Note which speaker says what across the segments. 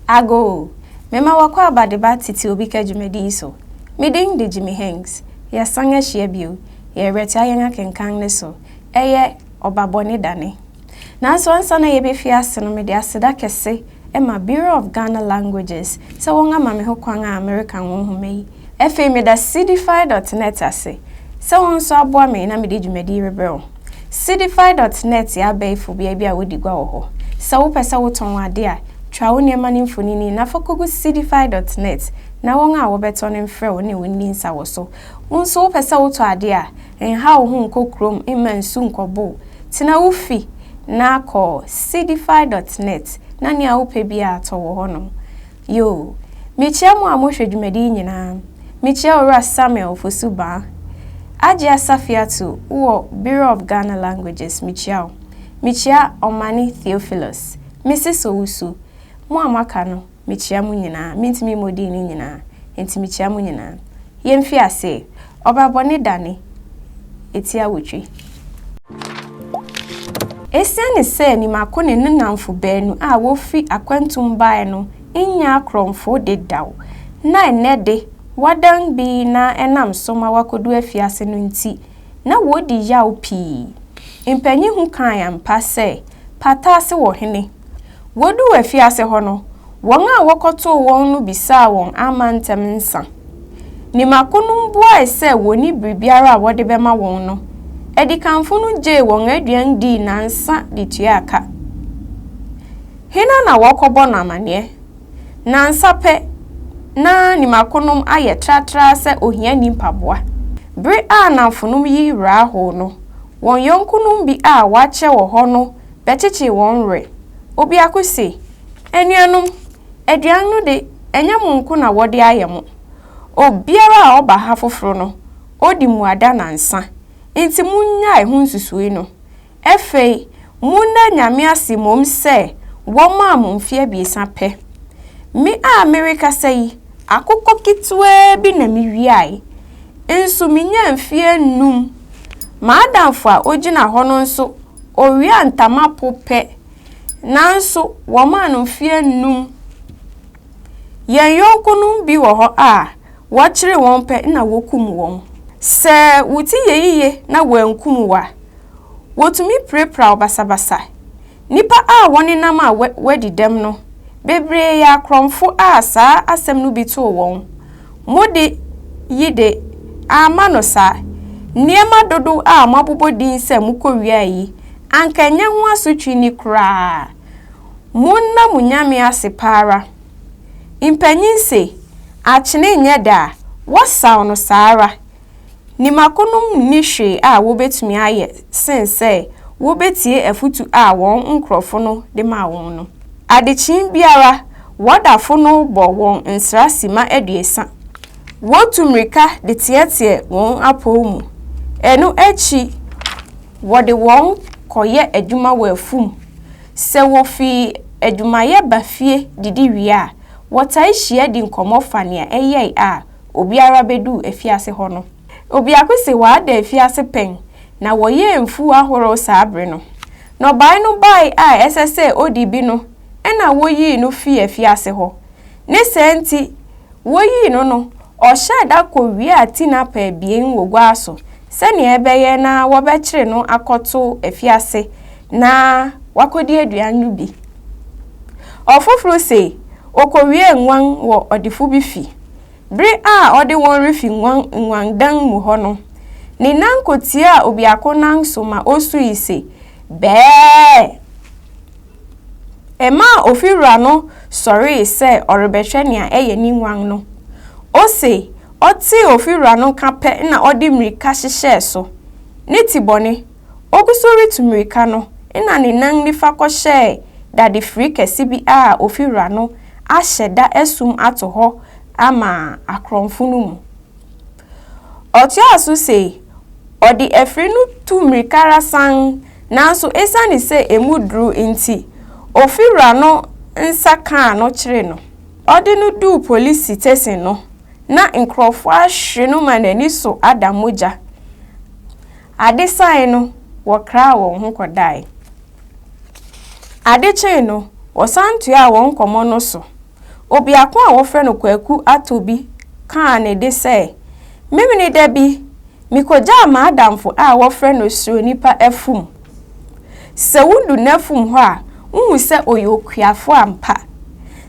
Speaker 1: Agoo! Mema w'akwaaba de ba Tete Obi Ka dwumadi yi so. Me din de Jimmy Hanks. Yɛasan ahyia bio. Yɛrebɛtoa yɛn akenkan no so. Ɛyɛ Ɔba Bɔne Dane. Nanso ansa na yɛbɛfi ase no, mede aseda kɛse ma Bureau of Ghana Languages sɛ wɔn ama me ho kwan a merekan wɔn nhoma yi. Afei meda Seedify dot net ase sɛ wɔn nso aboa me na mede dwumadi yi rebrɛ wo. Seedify dot net yɛ abɛɛfo bea bi a wodi gua wɔ hɔ. Sɛ wopɛ sɛ wotɔn ade a, twa wo nneɛma no mfonini na fa kogu Seedify dot net na wɔn a wɔbɛtɔ no mfrɛ wo ne wo nni nsawɔso. Wo nso wopɛ sɛ wotɔ ade a, nhaw wo ho nkɔ kurom mma nsu nkɔbo wo. Tena wo fi na kɔ seedify dot net na nea wopɛ biara tɔ wɔ hɔnom. Yoo! Mekyia mo a mohwɛ dwumadi yi nyinaa. Mekyia Owura Samuel Fosu Baah. Adjia Safiatu wowɔ Bureau of Ghana Languages, mekyia wo. Mekyia Omane Theophilus, Mrs Owusu, mo a moaka no, Mekyia mo nyinaa. Mentumi mmɔ din no nyinaa, enti mekyia mo nyinaa. Yɛmfi ase. Ɔba bɔne dane eti awotwe. Esiane sɛ Nimako ne ne nnamfo baanu a wofi akwantu mu bae no nyɛ akorɔmfo dedaw, na ɛnnɛ de, wɔadan bi na ɛnam so ma wɔakodu afiase no nti, na wodi yaw pii. Mpanyin hu kae ampa sɛ, Pata ase wɔ hene? Woduu afiase hɔ no, wɔn a wɔkɔtoo wɔn no bisaa wɔn amantam nsã. Nimako no buae sɛ wonni biribiara a wɔde bɛma wɔn no. Adikanfo no gyee wɔn aduan dii nnansa de tuaa ka. Hena na wɔkɔbɔ no amanneɛ? Nnansa pɛ, na Nimakonom ayɛ tratraa sɛ ohiani mpaboa. Bere a nnamfonom yi werɛ ahow no, wɔn yɔnkonom bi a wɔakyɛ wɔ hɔ no bɛkyekyee wɔn werɛ. Obiako se, Anuanom, aduan no de, ɛnyɛ mo nko na wɔde ayɛ mo. Obiara a ɔba ha foforo no, odi mmuada nnansa. Enti munnyae ho nsusuwii no. Afei, monna Nyame ase mmom sɛ wɔmaa mo mfe abiɛsa pɛ. Me a merekasa yi, akokɔ ketewaa bi na miwiae, nso minyaa mfe anum. M'adamfo a ogyina hɔ no nso, owiaa ntama po pɛ, nanso wɔmaa no mfe anum. Yɛn yɔnkonom bi wɔ hɔ a, wɔkyere wɔn pɛ na wokum wɔn. Sɛ wo ti yɛ yiye na wɔankum wo a, wotumi pirapira wo basabasa. Nnipa a wɔnenam a wɔadi dɛm no, bebree yɛ akorɔmfo a saa asɛm no bi too wɔn. Mo de yi de, amma no saa. Nneɛma dodow a moabobɔ din sɛ mukowiae yi, anka ɛnyɛ ho asotwe ni koraa. Monna mo Nyame ase pa ara. Mpanyin se, Akyene nyɛ dɛ a, wɔsaw no saa ara. Nimakonom nni hwee a wobetumi ayɛ sen sɛ wobetie afotu a wɔn nkurɔfo no de maa wɔn no. Adekyee biara, wɔdafo no bɔ wɔn nsra simma abiɛsa. Wotu mmirika de teɛteɛ wɔn apɔw mu. Ɛno akyi wɔde wɔn kɔyɛ adwuma wɔ afum. Sɛ wofi adwumayɛ ba fie didi wie a, wɔtaa hyia di nkɔmmɔ fa nea ɛyɛe a obiara beduu afiase hɔ no. Obiako se wada afiase pɛn na wɔyɛɛ mfuw ahorow saa bere no. Nnɔbae no bae a ɛsɛ sɛ odi bi no na woyii no fii afiase hɔ. Ne saa nti, woyii no no, ɔhyɛɛ da kowiaa tinapa abien wɔ gua so sɛnea ɛbɛyɛ na wɔbɛkyere no akɔto afiase na wakodi aduan no bi. Ɔfoforo se okowiaa nguan wɔ ɔdefo bi fi. Bere a ɔde wɔn refi nguan nguandan mu hɔ no, ne nan kotiaa obiako nan so ma osui se, Bɛɛ! Ɛmaa ofiwura no sɔree sɛ ɔrebɛhwɛ nea ɛyɛ ne nguan no. Ose ɔtee ofiwura no nka pɛ na ɔde mmirika hyehyɛɛ so. Ne ti bɔne, ogu so retu mmirika no na ne nan nifa kɔhyɛɛ dadefiri kɛse bi a ofiwura no ahyɛ da asum ato hɔ ama akorɔmfo no mu. Ɔtoaa so se, Ɔde afiri no tu mmirika ara sann, nanso esiane sɛ emu duru nti, ofiwura no nsa kaa no kyeree no. Ɔde no duu polisi tesen no, na nkurɔfo ahwe no ma n'ani so ada mogya. Ade sae no, wɔkraa wɔn ho kɔdae. Ade kyee no, wɔsan toaa wɔn nkɔmmɔ no so. Obiako a wɔfrɛ no Kwaku Atobi kaa ne de sɛ, Memeneda bi, mikogyaa m'adamfo a wɔfrɛ no Suronipa afum. Sɛ wudu n'afum hɔ a, wuhu sɛ ɔyɛ okuafo ampa.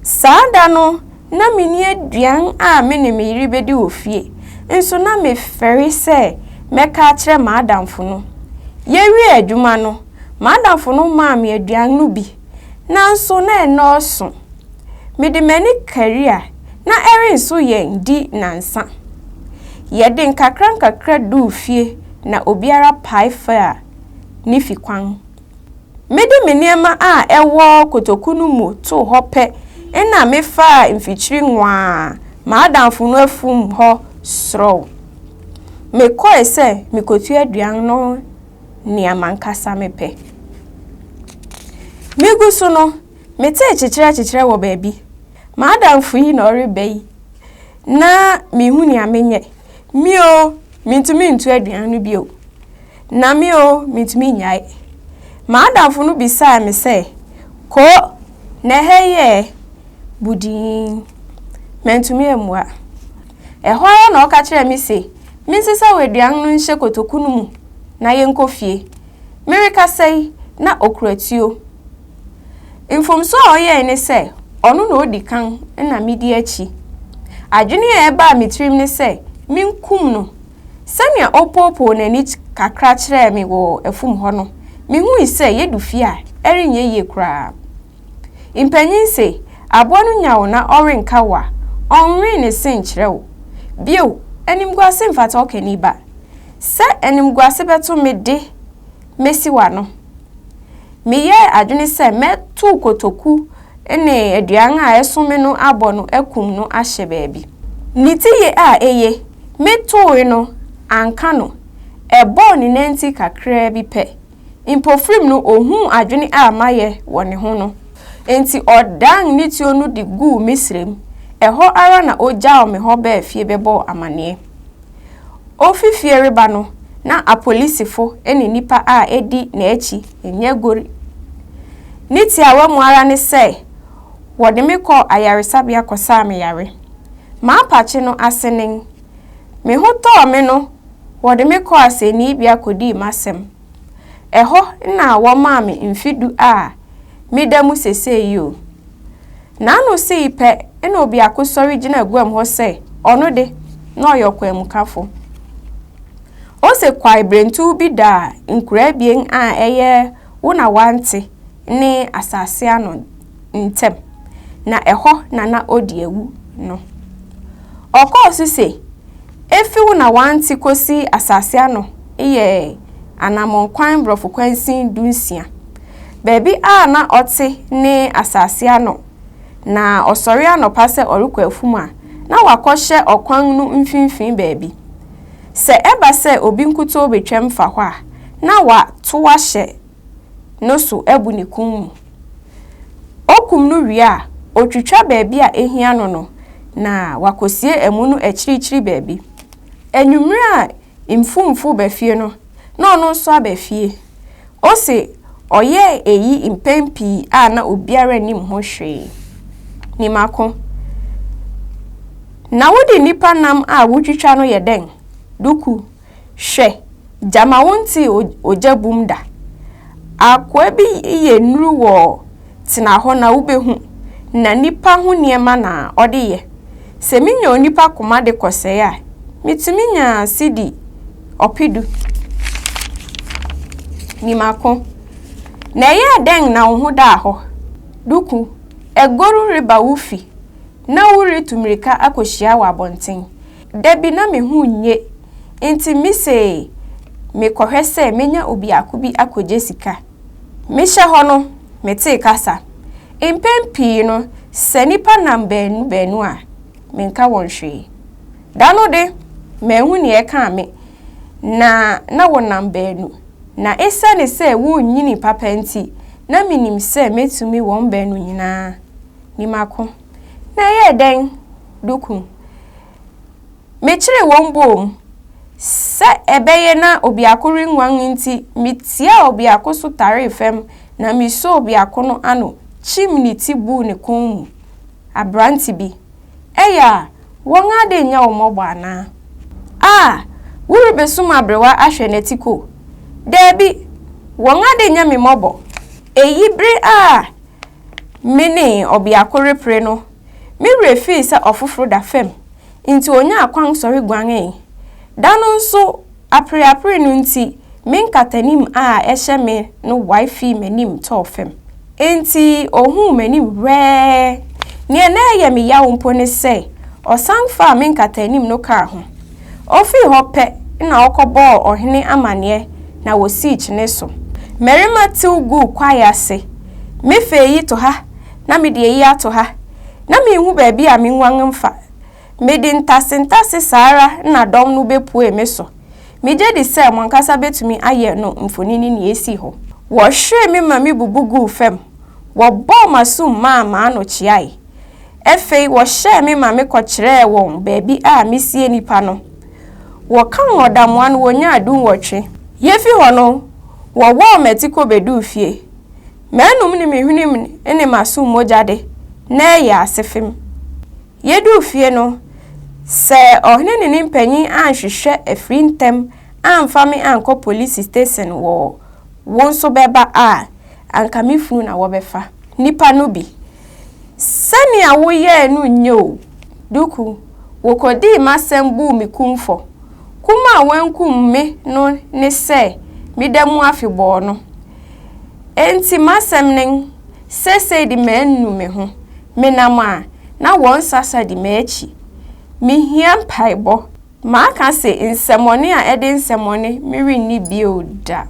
Speaker 1: Saa da no, na minni aduan a me ne me yere bedi wɔ fie, nso na mefɛre sɛ mɛka akyerɛ m'adamfo no. Yewiee adwuma no, m'adamfo no maa me aduan no bi, nanso na ɛnnɔɔso. Mede m'ani kari a, na ɛrenso yɛn di nnansa. Yɛde nkakrankakra duu fie na obiara pae faa ne fi kwan. Mede me nneɛma a ɛwɔ kotoku no mu too hɔ pɛ na mefaa mfikyiri nwaa m'adamfo no afum hɔ sorɔw. Mekɔe sɛ mikotua aduan no nea m'ankasa mepɛ. Migu so no, metee kyekyerɛkyekyerɛ wɔ baabi. M'adamfo yi na ɔreba yi. Ná minhu nea menyɛ. Me oo, mintumi ntu aduan no bio. Na me oo, mintumi nnyae. M'adamfo no bisaa me sɛ, Ko, na ɛha yi ɛ? Budii. Mantumi ammua. Ɛhɔ ara na ɔka kyerɛɛ me se mensesaw aduan no nhyɛ kotoku no mu na yɛnkɔ fie. Merekasa yi, na okura tuo. Mfomso a ɔyɛe ne sɛ, ɔno na odi kan na midi akyi. Adwene a ɛbaa me tirim ne sɛ minkum no. Sɛnea ɔpoopoo n'ani kakra kyerɛɛ me wɔ afum hɔ no, mihui sɛ yedu fie a, ɛrenyɛ yiye koraa. Mpanyin se, aboa no nya wo na ɔrenka wo a, ɔnwen ne se nkyerɛ wo. Bio, animguase mfata ɔkani ba. Sɛ animguase bɛto me de, mesi w'ano. Meyɛɛ adwene sɛ mɛtow kotoku ne aduan a ɛso me no abɔ no akum no ahyɛ baabi. Ne ti ye a eye, metowee no, anka no. Ɛbɔɔ ne nantin kakraa bi pɛ. Mpofirim no ohuu adwene a mayɛ wɔ ne ho no. Enti ɔdan ne tuo no de guu me srɛ mu. Ɛhɔ ara na ogyaw me hɔ baa fie bɛbɔɔ amanneɛ. Ofi fie reba no, na apolisifo ne nnipa a edi n'akyi nyɛ gori. Ne tiawa mu ara ne sɛ, wɔde me kɔɔ ayaresabea kɔsaa me yare. M'apakye no ase nen. Me ho tɔɔ me no, wɔde me kɔɔ asɛnniibea kodii m'asɛm. Ɛhɔ na wɔmaa me mfe du a meda mu seesei yi o. N'ano sii pɛ na obiako sɔre gyinaa guam hɔ sɛ ɔno de, na ɔyɛ ɔkwanmukafo. Ose kwaebirentuw bi da nkuraa abien a ɛyɛ Wo na Wante ne Asase Ano ntam, na ɛhɔ na na odi awu no. Ɔkɔɔ so se, Efi Wo na Wante kosi Asase Ano yɛ anammɔnkwan borɔfo kwansin dunsia. Baabi a na ɔte ne asase ano, na ɔsɔre anɔpa sɛ ɔrekɔ afum a, na wakɔhyɛ ɔkwan no mfinimfini baabi. Sɛ ɛba sɛ obi nkutoo betwam fa hɔ a, na watow ahyɛ no so abu ne kɔn mu. Okum no wie a, otwitwa baabi a ehia no no, na wakosie amu no akyirikyiri baabi. Anwummere a mfumfo ba fie no, na ɔno nso aba fie. Ose ɔyɛɛ eyi mpɛn pii a na obiara nnim ho hwee. Nimako, Na wode nnipa nam a wutwitwa no yɛ dɛn? Duku, Hwɛ, gyama wontee ogya bum da. Akoa bi yɛ nnuru wɔ tena hɔ na wubehu, na nnipa ho nneɛma na ɔde yɛ. Sɛ minya onipa koma de kɔsɛe a, mitumi nya sidi ɔpedu. Nimako, Na ɛyɛɛ dɛn na wo ho daa hɔ? Duku, Agoru reba wo fi, na woretu mmirika akohyia wɔ abɔnten. Da bi na me ho nnye, enti mise mekɔhwɛ sɛ menya obiako bi akogye sika. Mehyɛ hɔ no, metee kasa. Mpɛn pii no, sɛ nnipa nam baanu baanu a, menka wɔn hwee. Da no de, manhu nea ɛkaa me, na na wɔnam baanu. Na esiane sɛ wonnyinii papa nti, na minim sɛ metumi wɔn baanu nyinaa. Nimako. Na ɛyɛɛ dɛn, Duku? Mekyeree wɔn boom. Sɛ ɛbɛyɛ na obiako renguan nti, mitiaa obiako so taree fam na misoo obiako no ano kyim ne ti buu ne kɔn mu. Aberante bi, Ɛyɛ a, wɔn ade nyɛ wo mmɔbɔ anaa? A, worebesum aberewa ahwɛ n'atiko? Dabi, wɔn ade nyɛ me mmɔbɔ. Eyi bere a me ne ɔbeako repere no, me werɛ fii sɛ ɔfoforo da fam, nti onyaa kwan sɔre guanee. Da no nso, apereapere no nti, me nkatanim a ɛhyɛ me no wae fii m'anim tɔɔ fam. Enti ohuu m'anim wɛɛ. Nea na ɛyɛ me yaw mpo ne sɛ, ɔsan faa me nkataanim no kaa ho. Ofii hɔ pɛ na ɔkɔbɔɔ ɔhene amanneɛ na wosii kyene so. Mmarima tew guu kwae ase. Mefa eyi to ha na mede eyi ato ha. Na minhu baabi a minguan mfa. Mede ntasentase saa ara na dɔm no bepuee me so. Migye di sɛ mo ankasa betumi ayɛ no mfonini nea esii hɔ. Wɔhweree me ma mibubu guu fam. Wɔbɔɔ m'asom maa m'ano kyeae. Afei wɔhyɛɛ me ma mekɔkyerɛɛ wɔn baabi a mesie nnipa no. Wɔkan ɔdamoa no wonyaa dunwɔtwe. Yefi hɔ no, wɔwɔɔ m'atiko beduu fie. M'anom ne me hwenem ne m'asom mogya de, na ɛyɛ asefem. Yeduu fie no, sɛ ɔhene ne ne mpanyin anhwehwɛ afiri ntɛm amfa me ankɔ polisi station wɔ wo nso bɛba a, anka me funu na wɔbɛfa. Nnipa no bi. Sɛnea woyɛe no nye o, Duku, wokodii m'asɛm buu me kumfɔ. Kum a wɔankum me no ne sɛ meda mu afebɔɔ no. Enti m'asɛm nen, seesei de mannu me ho. Menam a, na wɔn sasa di m'akyi. Mihia mpaebɔ. Maka se nsɛmmɔne a ɛde nsɛmmɔne merenni bio da.